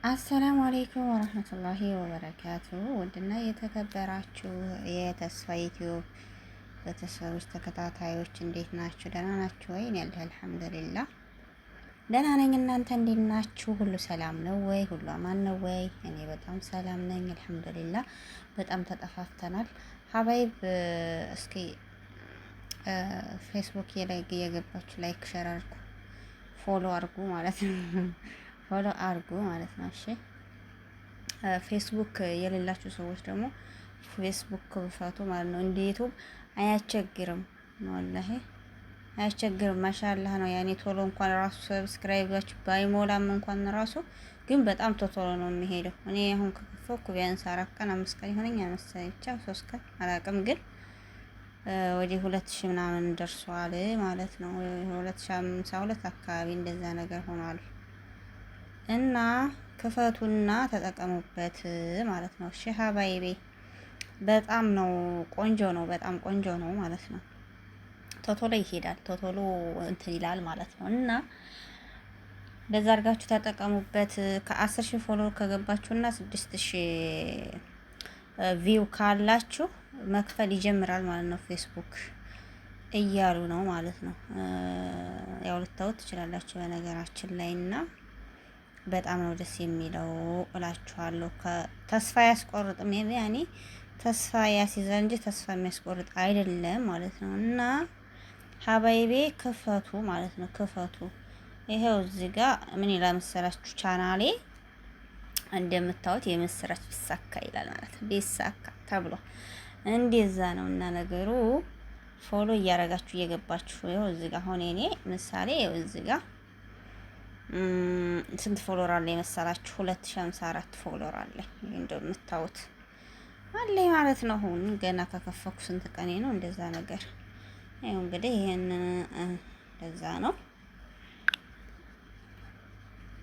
السلام عليكم ورحمة الله وبركاته። ውድና የተከበራችሁ የተስፋ ዩቲዩብ ቤተሰቦች ተከታታዮች እንዴት ናችሁ? ደህና ናችሁ ወይ? እኔ ያለሁ الحمد لله ደህና ነኝ። እናንተ እንዴት ናችሁ? ሁሉ ሰላም ነው ወይ? ሁሉ አማን ነው ወይ? እኔ በጣም ሰላም ነኝ الحمد لله። በጣም ተጠፋፍተናል حبايب። እስኪ ፌስቡክ ላይ እየገባችሁ like share አድርጉ፣ follow አድርጉ ማለት ነው። Follow አድርጉ ማለት ነው። እሺ፣ ፌስቡክ የሌላችሁ ሰዎች ደግሞ ፌስቡክ ክፈቱ ማለት ነው። እንደ ዩቲዩብ አያስቸግርም፣ والله አያስቸግርም። ما شاء الله ነው። ያኔ ቶሎ እንኳን ራሱ subscribe ኣችሁ ባይሞላም እንኳን ራሱ ግን በጣም ቶሎ ነው የሚሄደው። እኔ አሁን ከከፈትኩ ቢያንስ 4 ቀን 5 ቀን ይሆነኛል መሰለኝ፣ ብቻ 3 ቀን አላውቅም፣ ግን ወደ 2000 ምናምን ደርሷል ማለት ነው። 2052 አካባቢ እንደዛ ነገር ሆኗል። እና ክፈቱና ተጠቀሙበት ማለት ነው። እሺ حبايبي በጣም ነው ቆንጆ ነው፣ በጣም ቆንጆ ነው ማለት ነው። ቶቶሎ ይሄዳል፣ ቶቶሎ እንትን ይላል ማለት ነው። እና እንደዛ አድርጋችሁ ተጠቀሙበት። ከ10,000 follow ከገባችሁና 6000 view ካላችሁ መክፈል ይጀምራል ማለት ነው ፌስቡክ እያሉ ነው ማለት ነው። ያው ልታዩት ትችላላችሁ በነገራችን ላይ። እና በጣም ነው ደስ የሚለው እላችኋለሁ። ተስፋ አያስቆርጥም፣ ያኔ ተስፋ ያስይዛል እንጂ ተስፋ የሚያስቆርጥ አይደለም ማለት ነው። እና حبايبي ክፈቱ ማለት ነው። ክፈቱ። ይሄው እዚህ ጋር ምን ይላል መሰላችሁ? ቻናሌ እንደምታዩት የምስራች ቢሳካ ይላል ማለት ነው። ቢሳካ ተብሎ እንደዛ ነው። እና ነገሩ follow እያረጋችሁ እየገባችሁ ይኸው እዚህ ጋር አሁን እኔ ምሳሌ ይኸው እዚህ ጋር ስንት follower አለ የመሰላችሁ? 2054 follower አለ እንደምታዩት አለ ማለት ነው። አሁን ገና ከከፈኩ ስንት ቀኔ ነው? እንደዛ ነገር ይኸው እንግዲህ ይሄን እንደዛ ነው።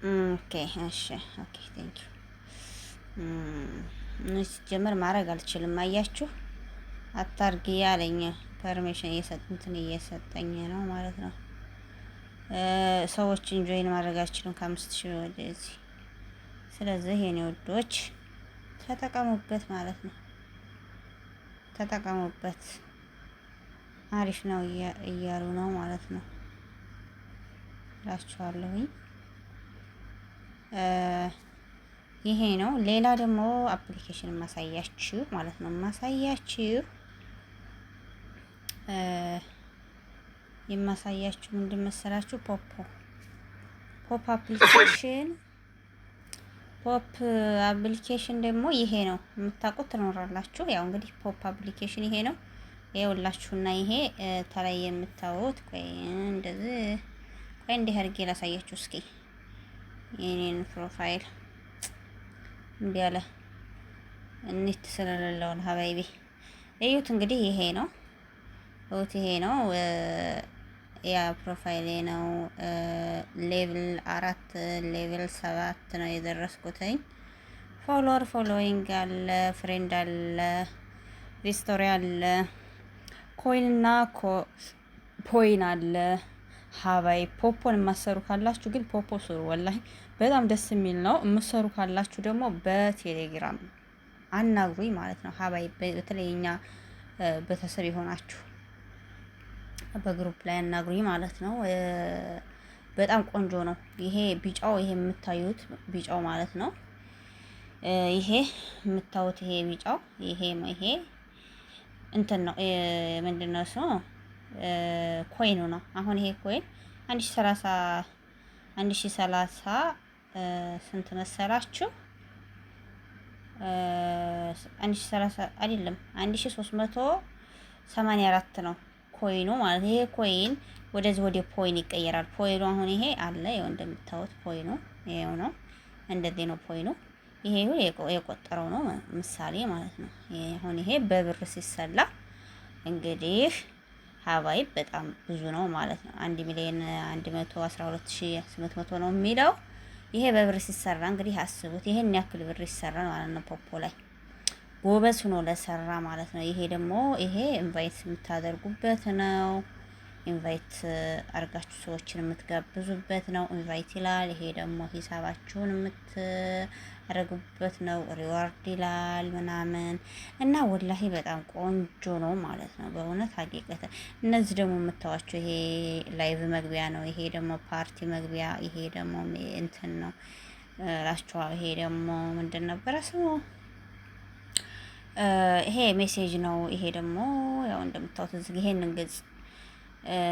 Okay፣ እሺ፣ okay፣ thank you። ሲጀመር ማድረግ አልችልም። አያችሁ፣ አታርጊ ያለኝ permission እንትን እየሰጠኝ ነው ማለት ነው። ሰዎችን join ማድረግ አልችልም ከ5000 ወደዚህ። ስለዚህ የኔ ውዶች ተጠቀሙበት ማለት ነው። ተጠቀሙበት፣ አሪፍ ነው እያሉ ነው ማለት ነው እላችኋለሁኝ። ይሄ ነው። ሌላ ደግሞ application ማሳያችሁ ማለት ነው። የማሳያችሁ ምንድን መሰላችሁ? ፖፕ application ደግሞ ይሄ ነው። የምታውቁት ትኖራላችሁ። ያው እንግዲህ ፖፕ application ይሄ ነው። ይኸውላችሁና ይሄ ተላይ የምታዩት፣ ቆይ እንደዚህ፣ ቆይ እንዲህ አድርጌ ላሳያችሁ እስኪ። የኔን profile እምቢ አለ፣ net ስለሌለው ነው። حبايبي እዩት እንግዲህ ይሄ ነው። እዩት፣ ይሄ ነው ያ profile ኤ ነው። Level 4፣ level 7 ነው የደረስኩትኝ። Follower following አለ፣ friend አለ፣ history አለ፣ coin እና point አለ። حبايب ፖፖን የማሰሩ ካላችሁ ግን ፖፖ ስሩ። والله በጣም ደስ የሚል ነው። የምሰሩ ካላችሁ ደግሞ በቴሌግራም አናግሩኝ ማለት ነው። حبايب በተለይ እኛ ቤተሰብ የሆናችሁ በ group ላይ አናግሩኝ ማለት ነው። በጣም ቆንጆ ነው። ይሄ ቢጫው፣ ይሄ የምታዩት ቢጫው ማለት ነው። ይሄ የምታዩት ይሄ ቢጫው ይሄ እንትን ነው። ምንድን ነው ስሙ? Coin ኡ ነው። አሁን ይሄ coin 1030፣ 1030 ስንት መሰላችሁ? 1030 አይደለም፣ 1384 ነው coin ኡ ማለት። ይሄ coin ወደዚህ ወደ point ይቀየራል። Point ኡ አሁን ይሄ አለ፣ ይኸው እንደምታዩት point ኡ ይሄው ነው። እንደዚህ ነው point ኡ። ይሄ የቆጠረው ነው ምሳሌ ማለት ነው። አሁን ይሄ በብር ሲሰላ እንግዲህ حبايب በጣም ብዙ ነው ማለት ነው። 1,112,800 ነው የሚለው። ይሄ በብር ሲሰራ እንግዲህ አስቡት፣ ይሄን ያክል ብር ይሰራል ማለት ነው። ፖፖ ላይ ጎበዝ ሆኖ ለሰራ ማለት ነው። ይሄ ደግሞ ይሄ invite የምታደርጉበት ነው። Invite አርጋችሁ ሰዎችን የምትጋብዙበት ነው። Invite ይላል። ይሄ ደግሞ ሂሳባችሁን የምታረጉበት ነው። Reward ይላል ምናምን እና ወላሂ በጣም ቆንጆ ነው ማለት ነው። በእውነት ሀቂቀት እነዚህ ደግሞ የምታዋቸው ይሄ live መግቢያ ነው። ይሄ ደግሞ ፓርቲ መግቢያ፣ ይሄ ደግሞ እንትን ነው እላችኋለሁ። ይሄ ደግሞ ምንድን ነበረ ስሙ? ይሄ message ነው። ይሄ ደግሞ ያው እንደምታዩት እዚህ ይሄንን ገጽ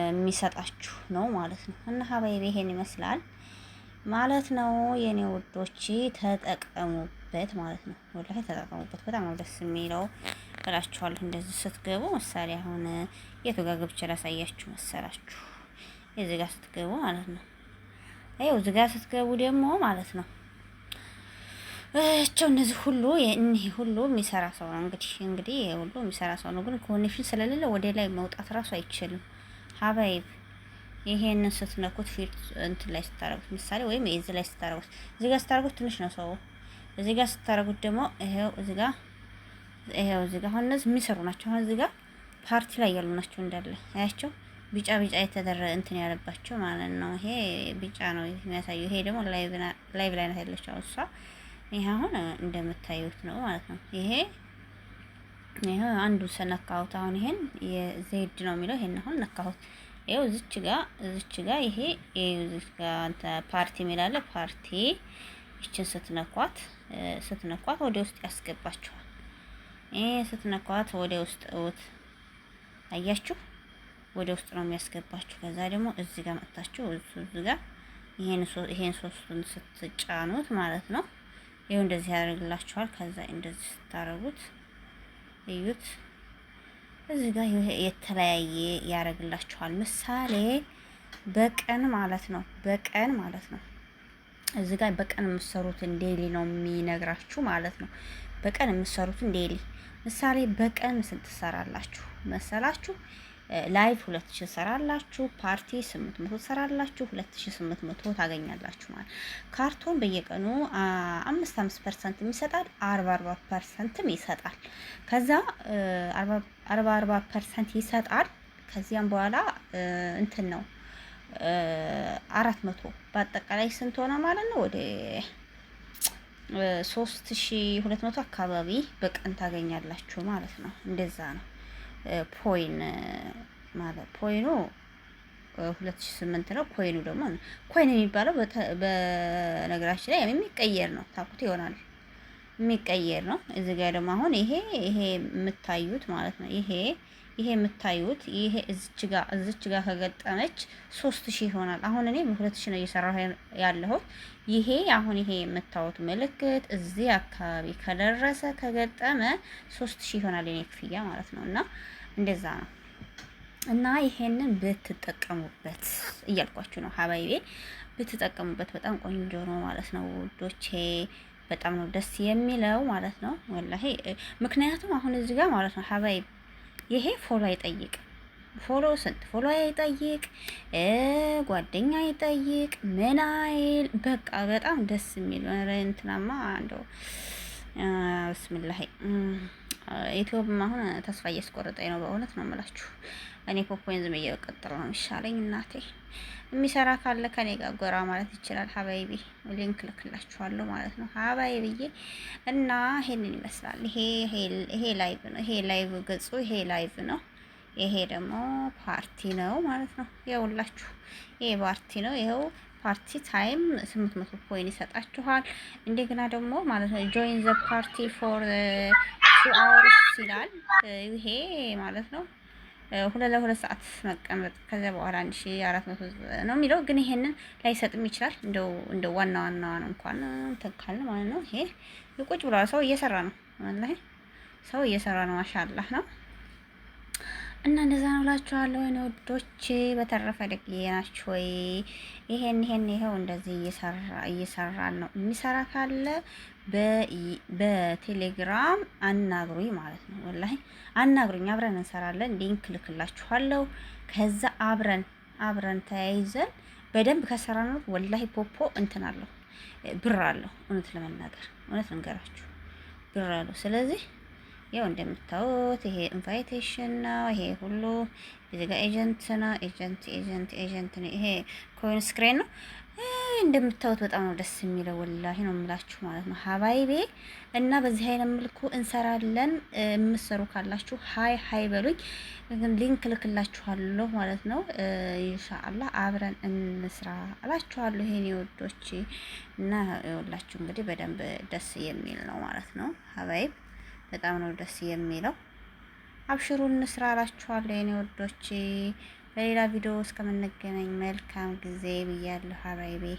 የሚሰጣችሁ ነው ማለት ነው። እና ሀባይቢ ይሄን ይመስላል ማለት ነው የኔ ውዶች፣ ተጠቀሙበት ማለት ነው። ወላሂ ተጠቀሙበት። በጣም ነው ደስ የሚለው እላችኋለሁ። እንደዚህ ስትገቡ ምሳሌ አሁን የቱ ጋር ገብቼ ላሳያችሁ መሰላችሁ? እዚህ ጋር ስትገቡ ማለት ነው። ይኸው እዚህ ጋር ስትገቡ ደግሞ ማለት ነው እቸው እነዚህ ሁሉ እኒህ ሁሉ የሚሰራ ሰው ነው። እንግዲህ ይሄ ሁሉ የሚሰራ ሰው ነው፣ ግን connection ስለሌለ ወደ ላይ መውጣት ራሱ አይችልም። ሀባይብ ይሄንን ስትነኩት ፊት እንትን ላይ ስታረጉት ምሳሌ ወይም እዚህ ላይ ስታረጉት፣ እዚህ ጋር ስታረጉት ትንሽ ነው ሰው። እዚህ ጋር ስታረጉት ደግሞ ይሄው እዚህ ጋር፣ ይሄው እዚህ ጋር አሁን እነዚህ የሚሰሩ ናቸው። አሁን እዚህ ጋር ፓርቲ ላይ ያሉ ናቸው እንዳለ አያቸው፣ ቢጫ ቢጫ የተደረ እንትን ያለባቸው ማለት ነው። ይሄ ቢጫ ነው የሚያሳየው። ይሄ ደግሞ live ላይ ናት ያለችው እሷ። ይሄ አሁን እንደምታዩት ነው ማለት ነው። ይሄ አንዱ ሰነካሁት። አሁን ይሄን የዜድ ነው የሚለው፣ ይሄን አሁን ነካሁት። ይኸው እዚች ጋ ይሄ እዚች ጋ ፓርቲ የሚል አለ። ፓርቲ ይችን ስትነኳት ወደ ውስጥ ያስገባችኋል። ይሄ ስትነኳት ወደ ውስጥ እውት አያችሁ፣ ወደ ውስጥ ነው የሚያስገባችሁ። ከዛ ደግሞ እዚህ ጋር መጥታችሁ እዚህ ጋር ይሄን ሶስቱን ስትጫኑት ማለት ነው፣ ይኸው እንደዚህ ያደርግላችኋል። ከዛ እንደዚህ ስታረጉት እዩት፣ እዚህ ጋር የተለያየ ያደርግላችኋል። ምሳሌ በቀን ማለት ነው፣ በቀን ማለት ነው። እዚህ ጋር በቀን የምትሰሩትን daily ነው የሚነግራችሁ ማለት ነው። በቀን የምትሰሩትን daily ምሳሌ በቀን ስንት ትሰራላችሁ መሰላችሁ? Live 2000 ትሰራላችሁ፣ ፓርቲ 800 ትሰራላችሁ፣ 2800 ታገኛላችሁ ማለት። ካርቶን በየቀኑ 5 5 percent ም ይሰጣል፣ 40 40 percent ም ይሰጣል። ከዛ 40 40 percent ይሰጣል። ከዚያም በኋላ እንትን ነው 400። በአጠቃላይ ስንት ሆነ ማለት ነው? ወደ 3200 አካባቢ በቀን ታገኛላችሁ ማለት ነው። እንደዛ ነው። Point ማለት point ኡ 2008 ነው። Coin ኡ ደግሞ coin የሚባለው በነገራችን ላይ የሚቀየር ነው። ታውቁት ይሆናል፣ የሚቀየር ነው። እዚህ ጋር ደግሞ አሁን ይሄ የምታዩት ማለት ነው። ይሄ የምታዩት ይሄ እዚች ጋር ከገጠመች 3000 ይሆናል። አሁን እኔ በ2000 ነው እየሰራሁ ያለሁት። ይሄ አሁን ይሄ የምታዩት ምልክት እዚህ አካባቢ ከደረሰ፣ ከገጠመ 3000 ይሆናል የኔ ክፍያ ማለት ነው። እና እንደዛ ነው። እና ይሄንን ብትጠቀሙበት እያልኳችሁ ነው ሀባይቤ፣ ብትጠቀሙበት በጣም ቆንጆ ነው ማለት ነው ውዶቼ። በጣም ነው ደስ የሚለው ማለት ነው ወላሂ። ምክንያቱም አሁን እዚህ ጋር ማለት ነው ሀባይብ ይሄ follow አይጠይቅ፣ follow ስንት follow አይጠይቅ፣ ጓደኛ አይጠይቅ፣ ምን አይል። በቃ በጣም ደስ የሚል እንትናማ እንደው ብስሚላሂ ዩቲዩብም አሁን ተስፋ እያስቆረጠኝ ነው። በእውነት ነው የምላችሁ። እኔ ፖፖይን ዝም እየቀጥል ነው የሚሻለኝ። እናቴ የሚሰራ ካለ ከኔ ጋር ጎራ ማለት ይችላል። ሀባይቢ link ልክላችኋለሁ ማለት ነው ሀባይቢዬ። እና ይሄንን ይመስላል። ይሄ live ነው። ይሄ live ገጹ ይሄ live ነው። ይሄ ደግሞ ፓርቲ ነው ማለት ነው። ይኸውላችሁ ይሄ ፓርቲ ነው። ይኸው party time 800 point ይሰጣችኋል። እንደገና ደግሞ ማለት ነው join the party for 2 hours ይላል። ይሄ ማለት ነው 2 ለ2 ሰዓት መቀመጥ፣ ከዚያ በኋላ 1400 ነው የሚለው፣ ግን ይሄንን ላይሰጥም ይችላል። እንደው ዋና ዋናዋን እንኳን እንትን ካልን ማለት ነው። ይሄ ቁጭ ብሏል። ሰው እየሰራ ነው። ወላሂ ሰው እየሰራ ነው። ማሻአላህ ነው። እና እንደዛ ነው እላችኋለሁ ወይኔ ውዶቼ። በተረፈ ደግዬ ናችሁ ወይ? ይሄን ይሄው እንደዚህ እየሰራ ነው። የሚሰራ ካለ በቴሌግራም አናግሩኝ ማለት ነው። ወላሂ አናግሩኝ፣ አብረን እንሰራለን። Link ልክላችኋለሁ። ከዛ አብረን ተያይዘን በደንብ ከሰራን ወላሂ ፖፖ እንትን አለሁ፣ ብር አለሁ። እውነት ለመናገር እውነት ልንገራችሁ ብር አለሁ። ስለዚህ ያው እንደምታዩት ይሄ invitation ነው። ይሄ ሁሉ እዚህ ጋር agent ነው። Agent, agent, agent ነው። ይሄ coin screen ነው። እንደምታዩት በጣም ነው ደስ የሚለው፣ ወላሂ ነው የምላችሁ ማለት ነው حبايبي። እና በዚህ አይነት መልኩ እንሰራለን። የምትሰሩ ካላችሁ hi hi በሉኝ፣ link ልክላችኋለሁ ማለት ነው። ኢንሻአላህ አብረን እንስራ እላችኋለሁ የኔ ውዶች። እና ይኸውላችሁ እንግዲህ በደንብ ደስ የሚል ነው ማለት ነው حبايب፣ በጣም ነው ደስ የሚለው። አብሽሩ እንስራ እላችኋለሁ የኔ ውዶች። በሌላ ቪዲዮ እስከምንገናኝ መልካም ጊዜ ብያለሁ حبايبي።